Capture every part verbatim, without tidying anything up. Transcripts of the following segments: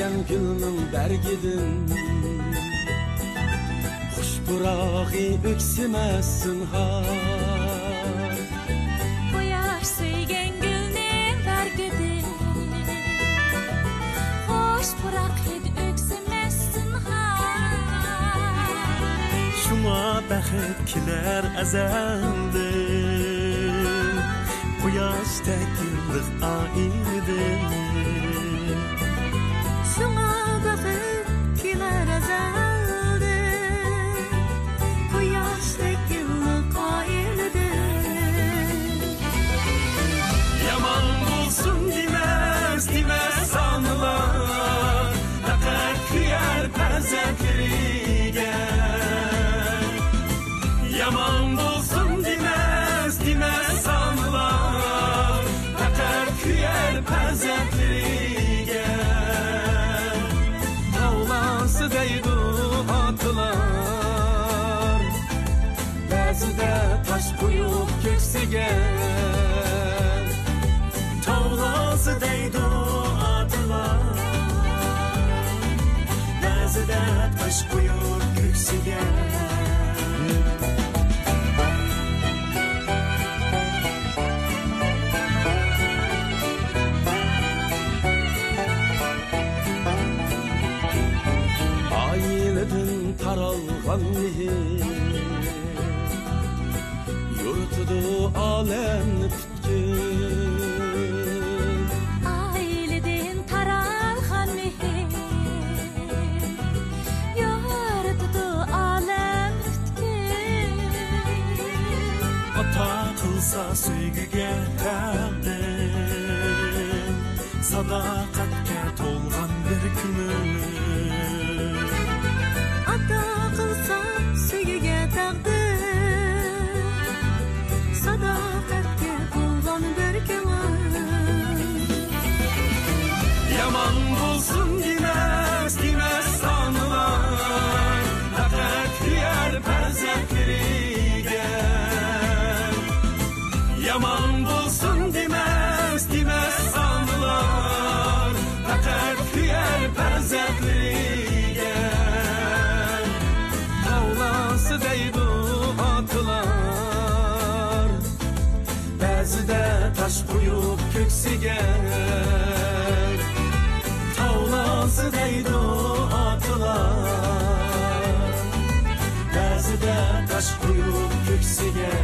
گۈلنىڭ بەرگىدىن خۇش پۇراقى ئۆكسىمەس زىنھار. قۇياش سۆيگەن گۈلنىڭ بەرگىدىن خۇش پۇراق ھىدى ئۆكسىمەس زىنھار. شۇڭا بەخت كېلەر ئەزەلدىن، قۇياشتەك يىللىق ئائىلىدىن. شۇڭا بەخت كېلەر ئەزەلدىن، قۇياشتەك يىللىق ئائىلىدىن. يامان بولسۇن دېمەس، دېمەس ئانىلار، پەقەت كۆيەر پەرزەنتلىرىگە. يامان بولسۇن دېمەس، دېمەس ئانىلار، پەقەت كۆيەر پەرزەنتلىرىگە. تاۋلانسا دەيدۇ ئاتىلار، بەزىدە تاش قويۇپ كۆكسىگە. تاۋلانسا دەيدۇ ئاتىلار، بەزىدە تاش قويۇپ كۆكسىگە. ئائىلىدىن تارالغان مېھىر يورۇتىدۇ ئالەمنى پۈتكۈل. ئائىلىدىن تارالغان مېھىر يورۇتىدۇ ئالەم پۈتكۈل. ئاتا قىلسا سۆيگۈگە تەقدىر، ساداقەتكە تولغان بىر كۆڭۈل. ئاتا قىلسا سۆيگۈگە تەقدىر، ساداقەتكە تولغان بىر كۆڭۈل. يامان بولسۇن دېمەس، دېمەس ئانىلار، پەقەت كۆيەر پەرزەنتلىرىگە. يامان بولسۇن دېمەس، دېمەس ئانىلار، پەقەت كۆيەر پەرزەنتلىرىگە. تاۋلانسا دەيدۇ ئاتىلار، بەزىدە تاش قويۇپ كۆكسىگە. تاۋلانسا دەيدۇ ئاتىلار، بەزىدە تاش قويۇپ كۆكسىگە.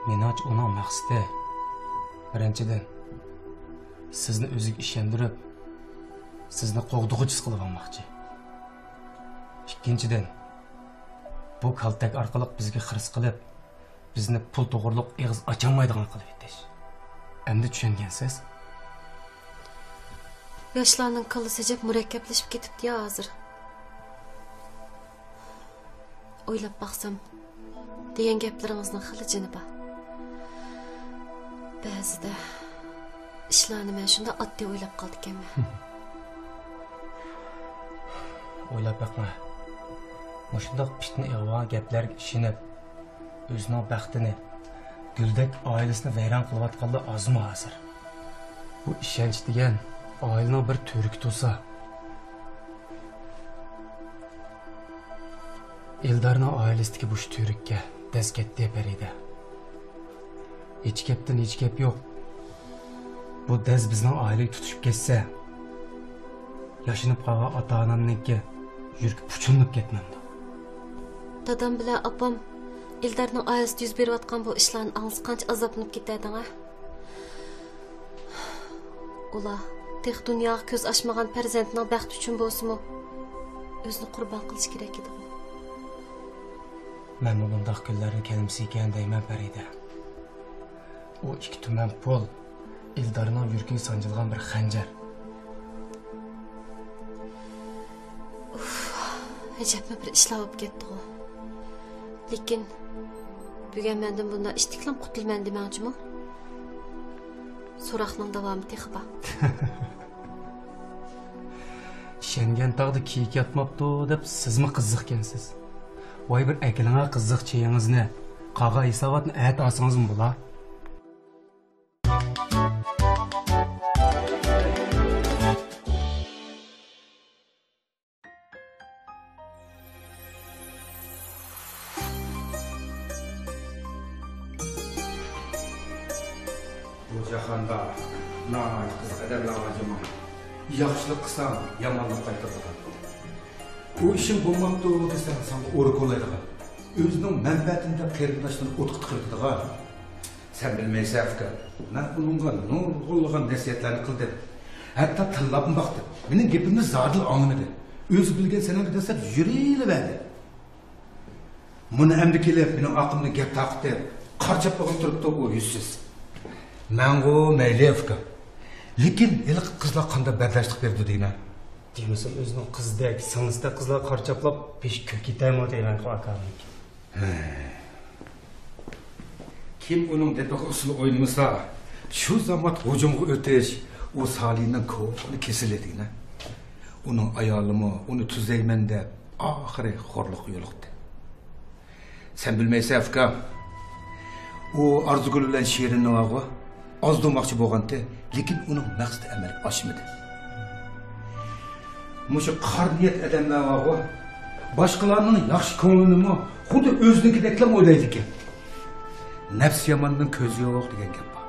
مېنىڭچە ئۇنىڭ مەقسىتى، بىرىنچىدىن، سىزنى ئۆزىگە ئىشەندۈرۈپ، سىزنى قوغدىغۇچىسى قىلىۋالماقچى. ئىككىنچىدىن، بۇ كالتەك ئارقىلىق بىزگە خىرىس قىلىپ، بىزنى پۇل توغرۇلۇق ئېغىز ئاچالمايدىغان قىلىۋېتىش. ئەمدى چۈشەنگەنسىز؟ ياشلارنىڭ كاللىسى ئەجەب مۇرەككەپلىشىپ كېتىپتۇ يا ھازىر. ئويلاپ باقسام، دېگەن گەپلىرىڭىزنىڭ خېلى جېنى بار. بەزىدە ئىشلارنى مەن شۇنداق ئاددىي ئويلاپ قالىدىكەنمەن. ئويلاپ بېقىڭە. مۇشۇنداق پىتنە ئېغىۋالغان گەپلەرگە ئىشىنىپ، ئۆزىنىڭ بەختىنى، گۈلدەك ئائىلىسىنى ۋەيران قىلىۋاتقانلار ئازمۇ ھازىر؟ بۇ ئىشەنچ دېگەن ئائىلىنىڭ بىر تۈۋرۈكى تۇرسا. ئېلدارنىڭ ئائىلىسىدىكى مۇشۇ تۈۋرۈككە دەز كەتتى، پەرىدە. ھېچ گەپتىن ھېچ گەپ يوق. بۇ دەز بىزنىڭ ئائىلىگە تۇتىشىپ كەتسە، ياشىنىپ قالغان ئاتا-ئانامنىڭكى يۈرىكى پۇچۇلۇنۇپ كەتمەمدۇ؟ دادام بىلەن ئاپام ئېلدارنىڭ ئائىلىسىدە يۈز بېرىۋاتقان بۇ ئىشلارنى ئاڭلىسا قانچە ئازابلىنىپ كېتەردىڭ ھە؟ ئۇلار تېخى دۇنياغا كۆز ئاچمىغان پەرزەنتىنىڭ بەختى ئۈچۈن بولسىمۇ، ئۆزىنى قۇربان قىلىشى كېرەك ئىدىغۇ. مەنمۇ بۇنداق كۈنلەرنىڭ كەلمىسە ئىكەن دەيمەن، پەرىدە. ئۇ ئىككى تۈمەن پۇل ئېلدارنىڭ يۈرىكىگە سانجىلغان بىر خەنجەر. ئۇف، ئەجەبمۇ بىر ئىشلار بولۇپ كەتتىغۇ. لېكىن بۈگۈن مەندىن بۇنداق ئىتتىكلەم قۇتۇلىمەن دېمەڭچىمۇ؟ سوراقنىڭ داۋامى تېخى بار. چەنگەنتاغدا كېيىك ياتماپتۇ دەپ سىزمۇ قىزىقكەنسىز. ۋاي، بىر ئەكېلىڭە قىزىق چېيىڭىزنى. قالغان ھېساباتنى ئەتە ئالسىڭىزمۇ بولا. بۇ جاھاندا ناھايىتى قىزىق ئادەملەر بار جۇمۇ. ياخشىلىق قىلساڭ، يامانلىق قايتۇرىدىغان. ئۇ ئىشىڭ بولماپتۇ دېسەڭ، ساڭا ئورا كولايدىغان. ئۆزىنىڭ مەنپەئەتىنى دەپ قېرىنداشلىرىنى ئوتقا تىقىۋېتىدىغان. سەن بىلمەيسەن، ئۇكا. مەن ئۇنىڭغا نۇرغۇنلىغان نەسىھەتلەرنى قىلدىم. ھەتتا تىللاپمۇ باقتىم. مېنىڭ گېپىمنى زادىلا ئاڭلىمىدى. ئۆزى بىلگەن سەنەمگە دەسسەپ يۈرۈۋەردى. مانا ئەمدى كېلىپ مېنىڭ ئارقامدىن گەپ تارقىتىپ، قارا چاپلىغىلى تۇرۇپتۇ ئۇ يۈزسىز. مەنغۇ مەيلى، ئۇكا. لېكىن ھېلىقى قىزلار قانداق بەرداشلىق بېرىدۇ دەيمەن. دېمىسىمۇ ئۆزىنىڭ قىزىدەك، سىڭلىسىدەك قىزلارغا قارا چاپلاپ بېشى كۆككە يېتەرمۇ دەيمەنغۇ ئاكامنىڭكى. ھە. كىم ئۇنىڭ دېپىغا ئۇسسۇل ئوينىمىسا، شۇ زامات ھۇجۇمغا ئۆتۈش ئۇ سالىنىڭ كونا كېسىلى دېگىنە. ئۇنىڭ ئايالىمۇ ئۇنى تۈزەيمەن دەپ، ئاخىرى خورلۇققا يولۇقتى. سەن بىلمەيسەن، ئۇكام. ئۇ ئارزۇگۈل بىلەن شېرىننى بارغۇ، ئازدۇرماقچى بولغانتى، لېكىن ئۇنىڭ مەقسىتى ئەمەلگە ئاشمىدى. مۇشۇ قارا نىيەت ئادەملەر بارغۇ، باشقىلارنىڭ ياخشى كۆڭلىنىمۇ خۇددى ئۆزىنىڭكىدەكلا ئويلايدىكەن. نەپس ياماننىڭ كۆزى يوق دېگەن گەپ بار.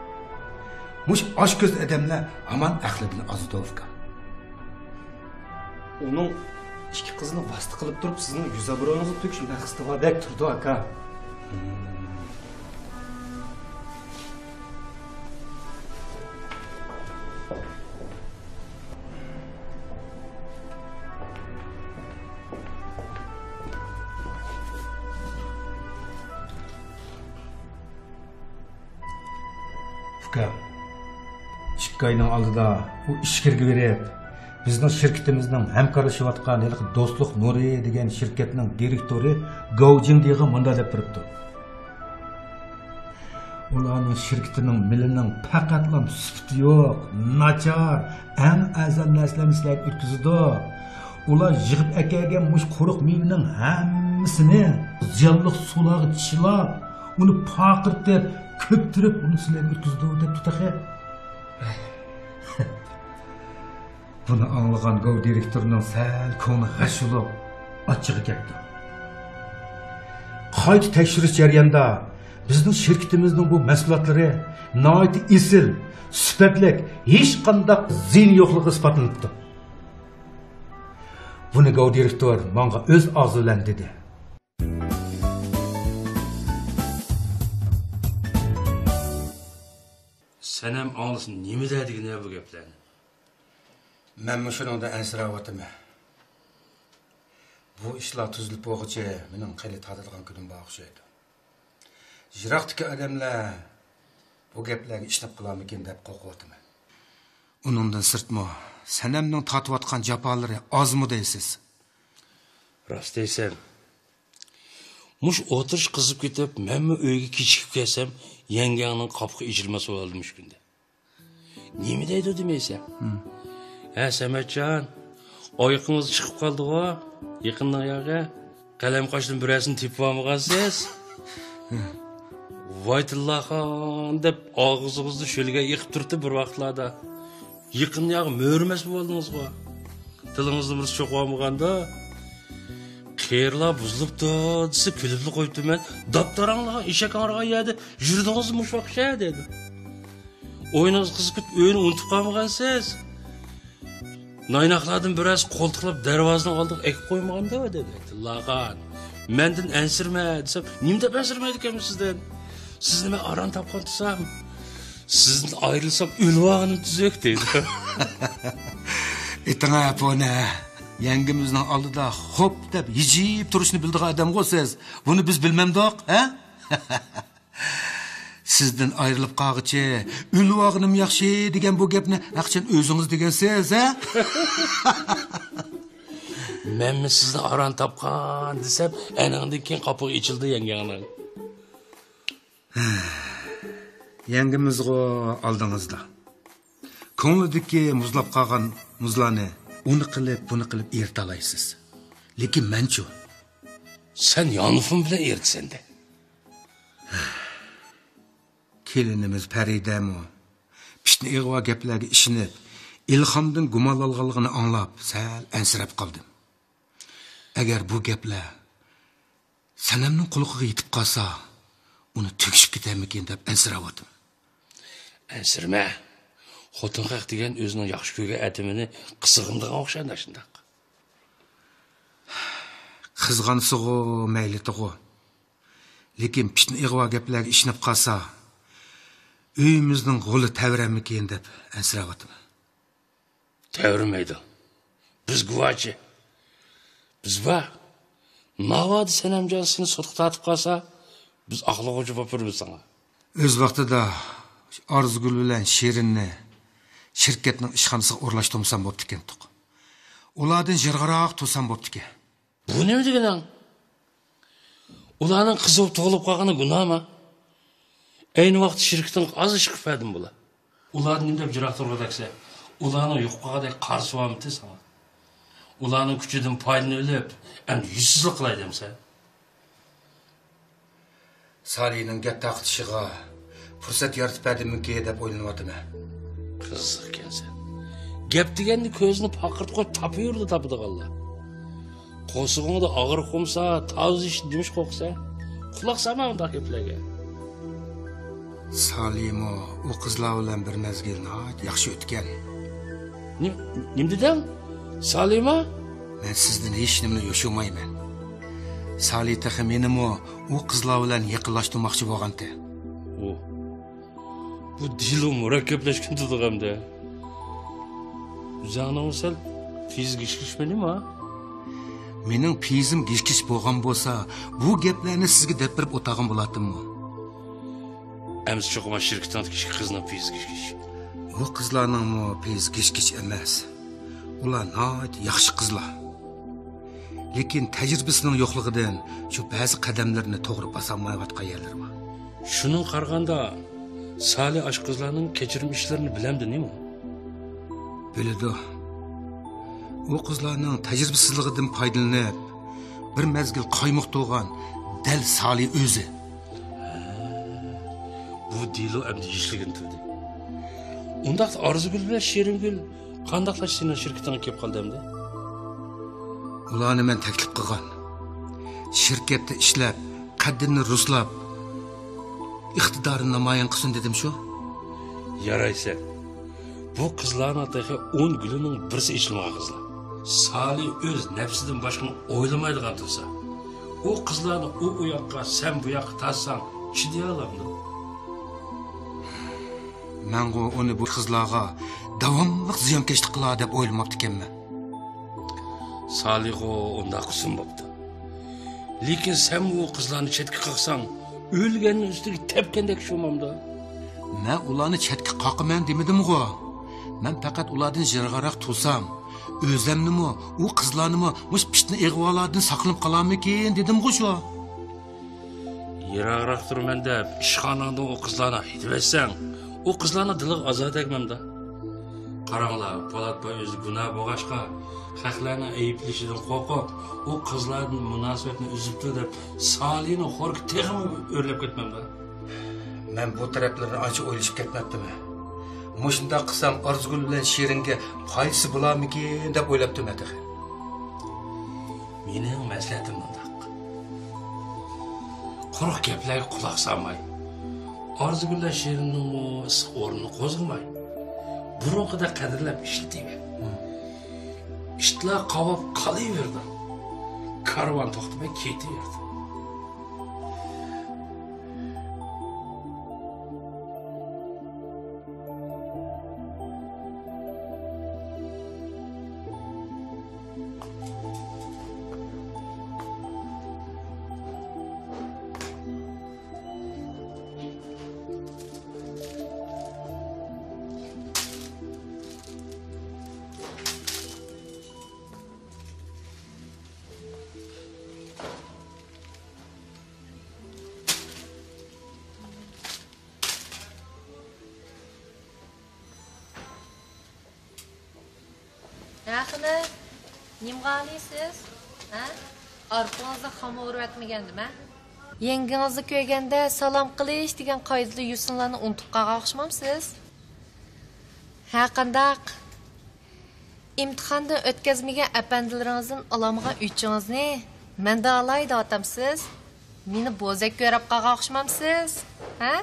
مۇشۇ ئاچ كۆز ئادەملەر ھامان ئەقلىدىن ئازىدۇ، ئۇكام. ئۇنىڭ ئىككى قىزنى ۋاسىتە قىلىپ تۇرۇپ سىزنىڭ يۈز ئابرۇيىڭىزنى تۆكۈش مەقسىتى باردەك تۇرىدۇ، ئاكا. ئۇكام، ئىككى ئاينىڭ ئالدىدا ئۇ ئىچكىرىگە بېرىپ، بىزنىڭ شىركىتىمىزنىڭ ھەمكارلىشىۋاتقان ھېلىقى دوستلۇق نۇرى دېگەن شىركەتنىڭ دىرېكتورى گاۋ جىڭدىغا مۇنداق دەپ بېرىپتۇ: «ئۇلارنىڭ شىركىتىنىڭ مېلىنىڭ پەقەتلا سۈپىتى يوق، ناچار، ئەڭ ئەرزان نەرسىلەرنى سىلەرگە ئۆتكۈزىدۇ. ئۇلار يىغىپ ئەكەلگەن مۇشۇ قۇرۇق مېۋىنىڭ ھەممىسىنى زىيانلىق سۇلارغا چىلاپ، ئۇنى پارقىرىتىپ، كۆپتۈرۈپ، ئۇنى سىلەرگە ئۆتكۈزىدۇ» دەپتۇ تېخى. بۇنى ئاڭلىغان گاۋ دىرېكتورىنىڭ سەل كۆڭلى غەش بولۇپ، ئاچچىقى كەپتۇ. قايتا تەكشۈرۈش جەريانىدا بىزنىڭ شىركىتىمىزنىڭ بۇ مەھسۇلاتلىرى ناھايىتى ئېسىل، سۈپەتلىك، ھېچقانداق زىيىنى يوقلۇقى ئىسپاتلىنىپتۇ. بۇنى گاۋ دىرېكتور ماڭا ئۆز ئاغزى بىلەن دېدى. سەنەم ئاڭلىسا نېمە دەيدىغىنە بۇ گەپلەرنى؟ مەنمۇ شۇنىڭدىن ئەنسىرەۋاتىمەن. بۇ ئىشلار تۈزۈلۈپ بولغۇچە مېنىڭ خېلى تارتىدىغان كۈنۈم بار ئوخشايدۇ. يىراقتىكى ئادەملەر بۇ گەپلەرگە ئىشىنىپ قالارمىكىن دەپ قورقۇۋاتىمەن. ئۇنىڭدىن سىرتمۇ، سەنەمنىڭ تارتىۋاتقان جاپالىرى ئازمۇ دەيسىز؟ راست دەيسەن. مۇشۇ ئولتۇرۇش قىزىپ كېتىپ، مەنمۇ ئۆيگە كېچىكىپ كەلسەم، يەڭگەڭنىڭ قاپىقى ئېچىلماس بولالىدى مۇشۇ كۈندە. نېمە دەيدۇ دېمەيسەن؟ ھە، سەمەتجان، ئايىقىڭىز چىقىپ قالدىغۇ، يېقىننىڭ ياغى. قەلەم قاچتىن بىرەرسىنى تېپىپ ئالمىغانسىز؟ ۋاي تىللاخان دەپ ئاغزىڭىزنى شۆلگە ئېقىپ تۇرتتى بىر ۋاقىتلاردا. يېقىننىڭ ياغى مۆرىمەس بولدىڭىزغۇ. تىلىڭىزنى بىرسى چوقۇۋالمىغاندا، قېرىلار بۇزۇلۇپتۇ دېسە كۈلۈپلا قويۇپتىمەن. داپتاراڭلىغان ئېشەك ھاڭرىغان يەردە يۈردىڭىزمۇ مۇشۇ ۋاقىتقىچە دەيدۇ. ئويۇنىڭىز قىزىپ كېتىپ ئۆينى ئۇنتۇپ قالمىغانسىز؟ نايناقلاردىن بىرەرسى قولتۇقلاپ دەرۋازىنىڭ ئالدىغا ئەكىپ قويمىغاندا دەيدۇ. تىللاغان، مەندىن ئەنسىرىمە دېسەم، نېمە دەپ ئەنسىرىمەيدىكەنمەن سىزدىن؟ سىزنى مەن ئاران تاپقان تۇرسام، سىزدىن ئايرىلسام ئۆلۈۋالغىنىم تۈزۈك دەيدۇ. ئېيتىڭە پونە، يەڭگىمىزنىڭ ئالدىدا خوپ دەپ ھىجىيىپ تۇرۇشنى بىلىدىغان ئادەمغۇ سىز. بۇنى بىز بىلمەمدۇق، ھە؟ سىزدىن ئايرىلىپ قالغىچە ئۆلۈۋالغىنىم ياخشى دېگەن بۇ گەپنى ھەقىچان ئۆزىڭىز دېگەنسىز، ھە؟ مەنمۇ سىزنى ئاران تاپقان دېسەم، ئەنىڭدىن كېيىن قاپىقى ئېچىلدى يەڭگەڭنىڭ. يەڭگىمىزغۇ ئالدىڭىزدا. كۆڭلىدىكى مۇزلاپ قالغان مۇزلارنى ئۇنى قىلىپ، بۇنى قىلىپ ئېرىتەلايسىز. لېكىن مەنچۇ؟ سەن يانفون بىلەن ئېرىتىسەن-دە. كېلىنىمىز پەرىدەمۇ پىتنە-ئىغۋا گەپلەرگە ئىشىنىپ، ئىلھامدىن گۇمانلانغانلىقىنى ئاڭلاپ، سەل ئەنسىرەپ قالدىم. ئەگەر بۇ گەپلەر سەنەمنىڭ قۇلىقىغا يېتىپ قالسا، ئۇنى تۈگىشىپ كېتەرمىكىن دەپ ئەنسىرەۋاتىمەن. ئەنسىرىمە. خوتۇن خەق دېگەن ئۆزىنىڭ ياخشى كۆرگەن ئادىمىنى قىزغىنىدىغان ئوخشايدۇ شۇنداق. قىزغانسىغۇ، مەيلىتىغۇ. لېكىن پىتنە-ئىغۋا گەپلەرگە ئىشىنىپ قالسا، ئۆيىمىزنىڭ غولى تەۋرەرمىكىن دەپ ئەنسىرەۋاتىمەن. تەۋرىمەيدۇ. بىز گۇۋاھچى. بىز بار. ناۋادا سەنەمجان سېنى سوتقا تارتىپ قالسا، بىز ئاقلىغۇچى بولۇپ بېرىمىز ساڭا. ئۆز ۋاقتىدا ئارزۇگۈل بىلەن شېرىننى شىركەتنىڭ ئىشخانىسىغا ئورۇنلاشتۇرمىسام بوپتىكەنتۇق. ئۇلاردىن يىراقراق تۇرسام بوپتىكەن. بۇ نېمە دېگىنىڭ؟ ئۇلارنىڭ قىز بولۇپ تۇغۇلۇپ قالغىنى گۇناھمۇ؟ ئەينى ۋاقىتتا شىركىتىڭ ئازىشقا پەدىم بولا. ئۇلارنى نېمە دەپ يىراق تۇرغۇدەكسەن؟ ئۇلارنىڭ يوقىغۇدەك قارىسى بارمىتى ساڭا؟ ئۇلارنىڭ كۈچىدىن پايدىلىنىۋېلىپ، ئەمدى يۈزسىزلىك قىلاي دەمسەن؟ سالىنىڭ گەپ تارقىتىشىغا پۇرسەت يارىتىپ بەردىممىكى دەپ ئويلىنىۋاتىمەن. قىزىق ئىكەنسەن. گەپ دېگەندە كۆزىنى پارقىرىتىپ قويۇپ تاپىۋېرىدۇ تاپىدىغانلار. قورسىقىڭدا ئاغرىق بولمىسا، تازا ئىش نېمىش قورقىسەن؟ قۇلاق سالما ئۇنداق گەپلەرگە. سالىمۇ ئۇ قىزلار بىلەن بىر مەزگىل ناھايىتى ياخشى ئۆتكەن. نېمە، نېمە دېدىڭ؟ سالىمۇ؟ مەن سىزدىن ھېچنېمىنى يوشۇرمايمەن. سالى تېخى مېنىمۇ ئۇ قىزلار بىلەن يېقىنلاشتۇرماقچى بولغانتى. ئۇ، بۇ دېلو مۇرەككەپلەشكىن تۇتۇق ئەمدى. ئۆزۈڭنىڭمۇ سەل پېيىز گىچ-گىچ مېنىما؟ مېنىڭ پېيىزىم گىچ-گىچ بولغان بولسا، بۇ گەپلەرنى سىزگە دەپ بېرىپ ئولتۇرغان بولاتتىممۇ؟ ئەمسە چوقۇم شىركىتىڭدىكى ئىككى قىزنىڭ پېيىزى گىچ-گىچ. ئۇ قىزلارنىڭمۇ پېيىزى گىچ-گىچ ئەمەس. ئۇلار ناھايىتى ياخشى قىزلار. لېكىن تەجرىبىسىنىڭ يوقلۇقىدىن شۇ بەزى قەدەملىرىنى توغرا باسالمايۋاتقان يەرلىرى بار. شۇنىڭغا قارىغاندا، سالى ئاشۇ قىزلارنىڭ كەچۈرۈم ئىشلىرىنى بىلەمدۇ نېمە؟ بىلىدۇ. ئۇ قىزلارنىڭ تەجرىبىسىزلىقىدىن پايدىلىنىپ، بىر مەزگىل قايمۇق تۇرغان دەل سالى ئۆزى. بۇ دېلو ئەمدى يېشىلگىنى تۇردى. ئۇنداقتا ئارزۇگۈل بىلەن شېرىنگۈل قانداقلاشقا سېنىڭ شىركىتىڭگە كېلىپ قالدى ئەمدى؟ ئۇلارنى مەن تەكلىپ قىلغان. شىركەتتە ئىشلەپ، قەددىنى رۇسلاپ، ئىقتىدارىنى نامايان قىلسۇن دېدىم شۇ. يارايسەن. بۇ قىزلارنىڭ تېخى ئون گۈلىنىڭ بىرسى ئېچىلمىغان قىزلار. سالى ئۆز نەپسىدىن باشقىنى ئويلىمايدىغان تۇرسا، ئۇ قىزلارنى ئۇ، ئۇ ياققا، سەن بۇ ياققا تارتساڭ، چىدىيالاڭدۇ؟ مەنغۇ ئۇنى بۇ قىزلارغا داۋاملىق زىيانكەشلىك قىلار دەپ ئويلىماپتىكەنمەن. سالىغۇ ئۇنداق قىلسىمۇ بوپتۇ. لېكىن سەنمۇ ئۇ قىزلارنى چەتكە قاقساڭ، ئۆلگەننىڭ ئۈستىگە تەپكەندەك چۈشۈمامدۇ؟ مەن ئۇلارنى چەتكە قاقىمەن دېمىدىمغۇ. مەن پەقەت ئۇلاردىن يىراقراق تۇرسام، ئۆزەمنىمۇ، ئۇ قىزلارنىمۇ مۇشۇ پىتنە ئىغۋالاردىن ساقلىنىپ قالارمىكىن دېدىمغۇ شۇ. يىراقراق تۇرىمەن دەپ، ئىشخاناڭدىن ئۇ قىزلارنى ھەيدىۋەتسەڭ، ئۇ قىزلارنىڭ دىلىغا ئازار تەگمەمدۇ؟ قاراڭلار، پولات باي ئۆزى گۇناھ بولغاچقا، خەقلەرنىڭ ئەيىبلىشىدىن قورقۇپ، ئۇ قىزلاردىن مۇناسىۋەتنى ئۈزۈپتۇ دەپ، سالىنىڭ خورىكى تېخىمۇ ئۆرلەپ كەتمەمدۇ؟ مەن بۇ تەرەپلىرىنى ئانچە ئويلىشىپ كەتمەپتىمەن. مۇشۇنداق قىلسام، ئارزۇگۈل بىلەن شېرىنگە پايدىسى بولارمىكىن دەپ ئويلاپتىمەن تېخى. مېنىڭ مەسلىھەتىم مۇنداق. قۇرۇق گەپلەرگە قۇلاق سالماي، ئارزۇگۈل بىلەن شېرىننىڭمۇ ئىسسىق ئورنىنى قوزغىماي، بۇرۇنقىدەك قەدىرلەپ ئىشلىتىۋەر. ئىتلار قاۋاپ قالىۋېرىدۇ. كارۋان توختىماي كېتىۋېرىدۇ. ھە خېنىم، نېمىغا ئالىسىز؟ ھە؟ ئارقىڭىزدا خام ئورۇۋەتمىگەندىم ھە؟ يەڭگىڭىزنى كۆرگەندە سالام قىلىش دېگەن قائىدىدە يۈرسىڭىزلارنى ئۇنتۇپ قالغان ئوخشىمامسىز؟ ھە، قانداق؟ ئىمتىھاندىن ئۆتكەزمىگەن ئەپەندىلىرىڭىزدىن ئالالمىغان ئۆچىڭىزنى مەندىن ئالاي دەۋاتامسىز؟ مېنى بوزەك كۆرۈپ قالغان ئوخشىمامسىز؟ ھە؟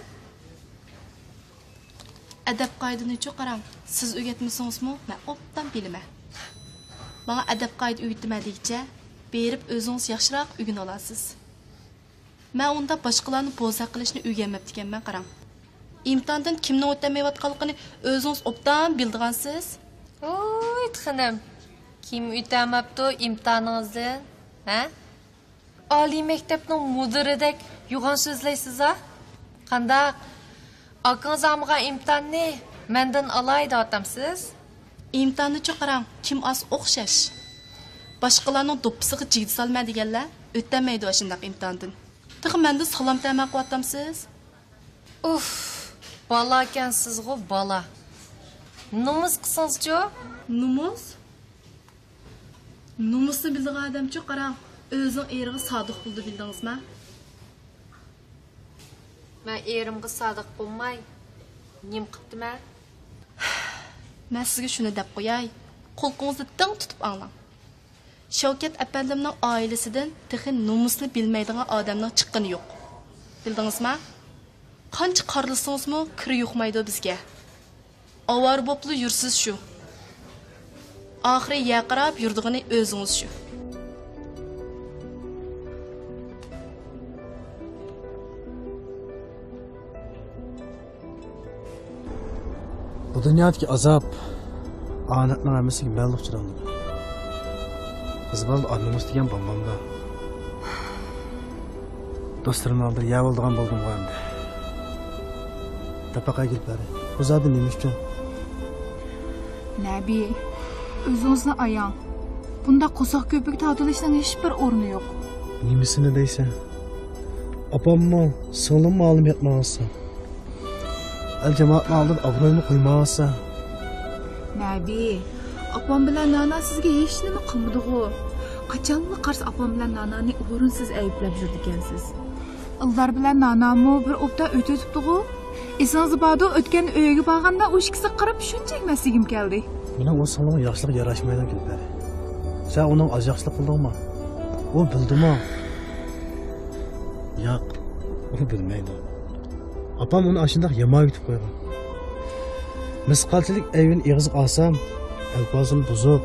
ئەدەپ-قائىدىنىچۇ قاراڭ، سىز ئۆگەتمىسىڭىزمۇ مەن ئوبدان بىلىمەن. ماڭا ئەدەپ-قائىدە ئۆگىتىمەن دېگۈچە، بېرىپ ئۆزىڭىز ياخشىراق ئۆگىنىۋالارسىز. مەن ئۇنداق باشقىلارنى بوزەك قىلىشنى ئۆگەنمەپتىكەنمەن قاراڭ. ئىمتىھاندىن كىمنىڭ ئۆتەلمەيۋاتقانلىقىنى ئۆزىڭىز ئوبدان بىلىدىغانسىز. ۋوي خېنىم، كىم ئۆتەلمەپتۇ ئىمتىھانىڭىزدىن؟ ھە؟ ئالىي مەكتەپنىڭ مۇدىرىدەك يوغان سۆزلەيسىز-ھە؟ قانداق؟ ئاكىڭىز ئالمىغان ئىمتىھاننى مەندىن ئالاي دەۋاتامسىز؟ ئىمتىھاننىچۇ قاراڭ، كىم ئالسا ئوخشاش. باشقىلارنىڭ دوپپىسىغا جىگدە سالىمەن دېگەنلەر ئۆتەلمەيدۇ ئاشۇنداق ئىمتىھاندىن. تېخى مەندىن سالام تەمە قىلىۋاتامسىز؟ ئۇف، بالاكەنسىزغۇ بالا. نومۇس قىلسىڭىزچۇ؟ نومۇس؟ نومۇسنى بىلىدىغان ئادەمچۇ قاراڭ، ئۆزىنىڭ ئېرىغا سادىق بولىدۇ، بىلدىڭىزما؟ مەن ئېرىمغا سادىق بولماي نېمە قىپتىمەن؟ مەن سىزگە شۇنى دەپ قوياي، قۇلىقىڭىزنى دىڭ تۇتۇپ ئاڭلاڭ. شەۋكەت ئەپەندىمنىڭ ئائىلىسىدىن تېخى نومۇسنى بىلمەيدىغان ئادەمنىڭ چىققىنى يوق. بىلدىڭىزما؟ قانچە قارلىسىڭىزمۇ كىرى يۇقمايدۇ بىزگە. ئاۋارە بوپلا يۈرسىز شۇ. ئاخىرى يەر قاراپ يۈرىدىغىنى ئۆزىڭىز شۇ. بۇ دۇنيادىكى ئازاب، ئانەتنىڭ ھەممىسىگە مەنلا ئۇچراۋالدىم. قىز بالىدا ئار-نومۇس دېگەن بولمامدۇ؟ دوستلىرىمنىڭ ئالدىدا يەۋالىدىغان بولدۇمغۇ ئەمدى. دەپ باقاي گۈلپەرى، بۇ زادى نېمە ئۈچۈن؟ نەبى، ئۆزىڭىزنى ئاياڭ. بۇنداق قورساق كۆپۈكى تارتىۋېلىشنىڭ ھېچبىر ئورنى يوق. نېمىسىنى دەيسەن؟ ئاپاممۇ، سىڭلىممۇ ھالىم يەتمەيۋاتسا. ئەل-جامائەتنىڭ ئالدىدا ئابرۇيۇمنى قويمايۋاتسا. نەبى، ئاپام بىلەن نانا سىزگە ھېچنېمە قىلمىدىغۇ. قاچانلا قارىسا ئاپام بىلەن نانانى ئورۇنسىز ئەيىبلەپ يۈرىدىكەنسىز. ئىلدار بىلەن نانامۇ بىر ئوبدان ئۆتۈۋېتىپتىغۇ. ئېسىڭىزدە باردۇ، ئۆتكەندە ئۆيىگە بارغاندا ئۇ ئىككىسىگە قاراپ شۇنچىلىك مەسلىگىم كەلدى. مېنىڭ ئۇ سىڭلىمغا ياخشىلىق ياراشمايدۇ گۈلپەرى. سەن ئۇنىڭغا ئاز ياخشىلىق قىلدىڭمۇ؟ ئۇ بىلدىمۇ؟ ياق، ئۇ بىلمەيدۇ. ئاپام ئۇنى ئاشۇنداق يامان ئۆگىتىپ قويغان. مىسقالچىلىك ئەيىبىنى ئېغىزغا ئالسام، ئەلپازىنى بۇزۇپ،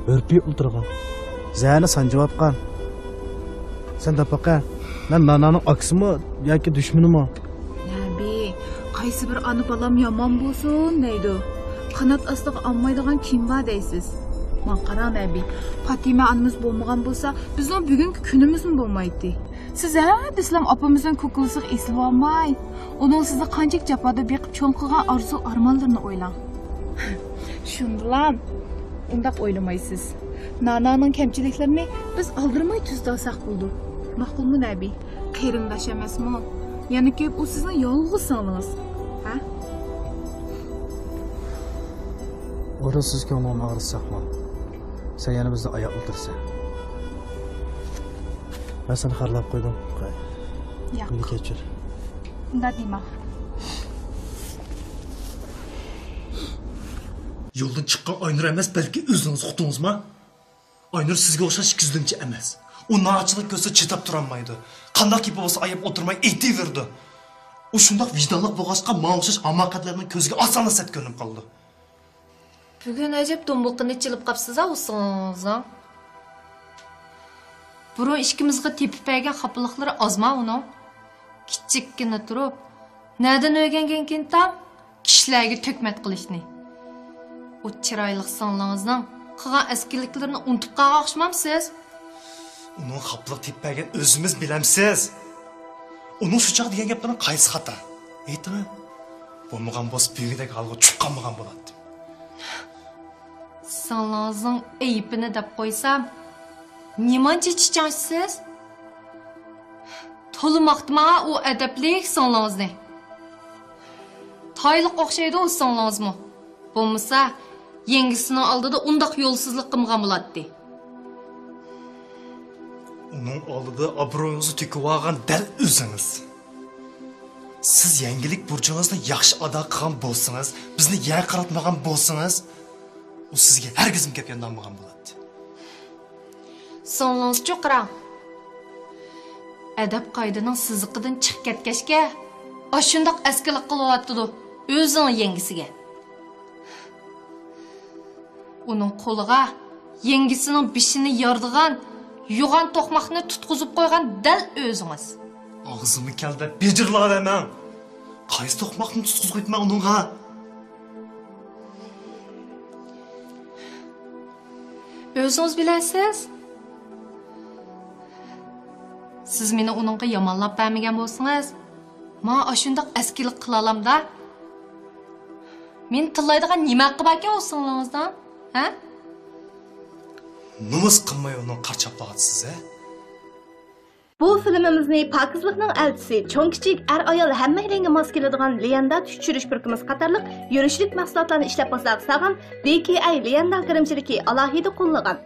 ھۈرپىيىپ ئولتۇرغان. زەھەرنى سانجىۋاتقان. سەن دەپ باقە، مەن نانانىڭ ئاكىسىمۇ ياكى دۈشمىنىمۇ؟ نەبى، قايسى بىر ئانا بالام يامان بولسۇن دەيدۇ. قانات ئاستىغا ئالمايدىغان كىم بار دەيسىز؟ ماڭا قاراڭ نەبى، پاتىمە ئانىمىز بولمىغان بولسا، بىزنىڭ بۈگۈنكى كۈنىمىزمۇ بولمايتتى. سىز ھە دېسىلام ئاپىمىزنىڭ كوكۇلىسىغا ئېسىلىۋالماي، ئۇنىڭ سىزنى قانچىلىك جاپادا بېقىپ چوڭ قىلغان ئارزۇ-ئارمانلىرىنى ئويلاڭ. شۇندىلام، ئۇنداق ئويلىمايسىز. نانانىڭ كەمچىلىكلىرىنى بىز ئالدىرىماي تۈزىتىۋالساق بولىدۇ. ماقۇلمۇ نەبى؟ قېرىنداش ئەمەسمۇ؟ يەنە كۆپ ئۇ سىزنىڭ يالغۇز سىڭلىڭىز. ھە؟ ئورۇنسىز كۆڭلۈڭنى ئاغرىتساقمۇ، سەن يەنە بىزنى ئاياقلىتىرسەن. مەن سېنى خارلاپ قويدۇم. ياق. مېنى كەچۈر. ئۇنداق دېمە. يولدىن چىققان ئاينۇر ئەمەس، بەلكى ئۆزىڭىز ئۇقتىڭىزما؟ ئاينۇر سىزگە ئوخشاش ئىككى يۈزلۈمچى ئەمەس. ئۇ ناھەرچىلىك كۆرسە چىداپ تۇرالمايدۇ. قانداق گېپى بولسا ئاياپ ئولتۇرماي ئېيتىۋېرىدۇ. ئۇ شۇنداق ۋىجدانلىق بولغاچقا، ماڭا ئوخشاش ھاماقەتلەرنىڭ كۆزىگە ئاسانلا سەت كۆرۈنۈپ قالىدۇ. بۈگۈن ئەجەب دۇمبىقىنى چېلىپ قاپسىز-ھە ئۇسسىڭىزنىڭ. بۇرۇن ئىككىمىزگە تېپىپ بەرگەن خاپىلىقلىرى ئازما ئۇنىڭ. كىچىككىنە تۇرۇپ، نەدىن ئۆگەنگەنكىن تاڭ كىشىلەرگە تۆھمەت قىلىشنى؟ ئۇ چىرايلىق سىڭلىڭىزنىڭ قىلغان ئەسكىلىكلىرىنى ئۇنتۇپ قالغان ئوخشىمامسىز؟ ئۇنىڭ خاپىلىق تېپىپ بەرگەن ئۆزىمىز بىلەمسىز؟ ئۇنىڭ شۇ چاغ دېگەن گەپلىرىنىڭ قايسى خاتا؟ ئېيتىڭ. بولمىغان بولسا بۈگۈندەك ھالغا چۈشۈپ قالمىغان بولاتتىم. سىڭلىڭىزنىڭ ئەيىبىنى دەپ قويسام، نېمانچە چىچاڭشىسىز؟ تولا ماختىماڭ ئۇ ئەدەپلىك سىڭلىڭىزنى. تايلىق ئوخشايدۇ ئۇ سىڭلىڭىزمۇ. بولمىسا، يەڭگىسىنىڭ ئالدىدا ئۇنداق يولسىزلىق قىلمىغان بولاتتى. ئۇنىڭ ئالدىدا ئابرۇيىڭىزنى تۆكۈۋالغان دەل ئۆزىڭىز. سىز يەڭگىلىك بۇرچىڭىزنى ياخشى ئادا قىلغان بولسىڭىز، بىزنى يەر قاراتمىغان بولسىڭىز، ئۇ سىزگە ھەرگىزمۇ گەپ ياندانمىغان بولاتتى. سىڭلىڭىزچۇ قاراڭ. ئەدەپ-قائىدىنىڭ سىزىقىدىن چىقىپ كەتكەچكە، ئاشۇنداق ئەسكىلىك قىلىۋاتىدۇ ئۆزىنىڭ يەڭگىسىگە. ئۇنىڭ قولىغا يەڭگىسىنىڭ بېشىنى يارىدىغان يوغان توقماقنى تۇتقۇزۇپ قويغان دەل ئۆزىڭىز. ئاغزىمغا كەلدى، بىجىرلاۋەرمەڭ. قايسى توقماقنى تۇتقۇزۇپ قويۇپمەن ئۇنىڭغا؟ ئۆزىڭىز بىلەسىز. سىز مېنى ئۇنىڭغا يامانلاپ بەرمىگەن بولسىڭىز، ماڭا ئاشۇنداق ئەسكىلىك قىلالامدا. مېنى تىللايدىغان نېمە ھەققى باركەن ئۇ سىڭلىڭىزنىڭ؟ ھە؟ نومۇس قىلماي ئۇنىڭ قارا چاپلىغانسىز، ھە؟ بۇ فىلىمىمىزنى پاكىزلىقنىڭ ئەلچىسى، چوڭ-كىچىك، ئەر-ئايال ھەممەيلەنگە ماس كېلىدىغان ليەندە چۈش چۈشۈرۈش پۇرىقىمىز قاتارلىق يۈرۈشلۈك مەھسۇلاتلارنى ئىشلەپ بازارغا سالغان دى كېي ئەي ليەندە گىرىمچىلىكى ئالاھىدە قوللىغان.